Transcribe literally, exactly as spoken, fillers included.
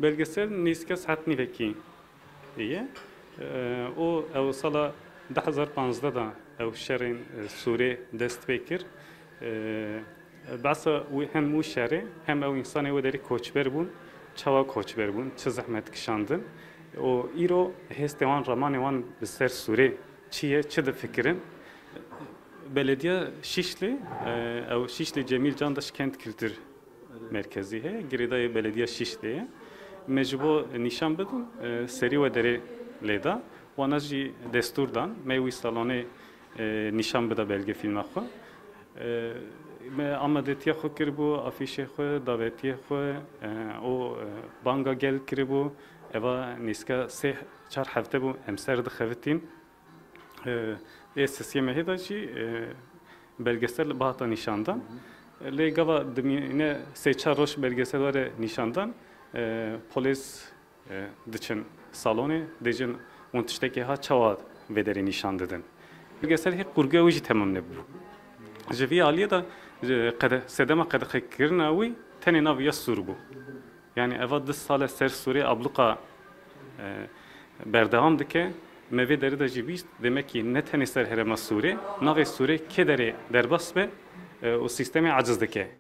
Belgesel nêzîka saet nîvekî ye. E, û ew sala du hezar panzdeh de ew şerên, e, Sûrê dest pê kir. E, behsa wî, hem wî şerê, hem ew însanê wê derê koçber bûn, çawa koçber bûn, çi zehmet kişandin. Û îro hêstê wan, ramanê wan bi ser Sûrê çi ye, çi difikirin? Belediya Şişlê, e, ew Şişlê Cemîl Candaş Kent Kültür Merkezî heye, girêdayê Belediya Şişlê ye. Me ji bo nîşan bidin, e, serî wê derê lê da. Wana jî destûr dan, me wî salonê, e, nîşan bida belgefîlma xwe. E, me amadetiya xwe kiribû, afîşê xwe, davetiyê xwe, e, û, e, banga gel kiribû. Eva nîska sê çar hefte bû, em ser dixevitîn. E, ê sisiyê mehê de jî, e, belgesel bihata nîşandan. Lê gava dimîne sê çar roj belgesel were nîşandan, e, polês, e, diçin salonê, dêjin hûn tiştekê ha çawa vê derê nîşan didin. Belgesel hê qurguya wî jî temam nebû. Ji vî aliyê de, e, qede-, sedema qedexekirina wî tenê nav ya Sûr bû. Yani eva du sale ser Sûrê abluqa, e, berdewam dike. Me vê derê de jî bîst, demek ki ne tenê ser herêma Sûrê, navê Sûrê kê derê derbas be, e, û sîstemê aciz dike.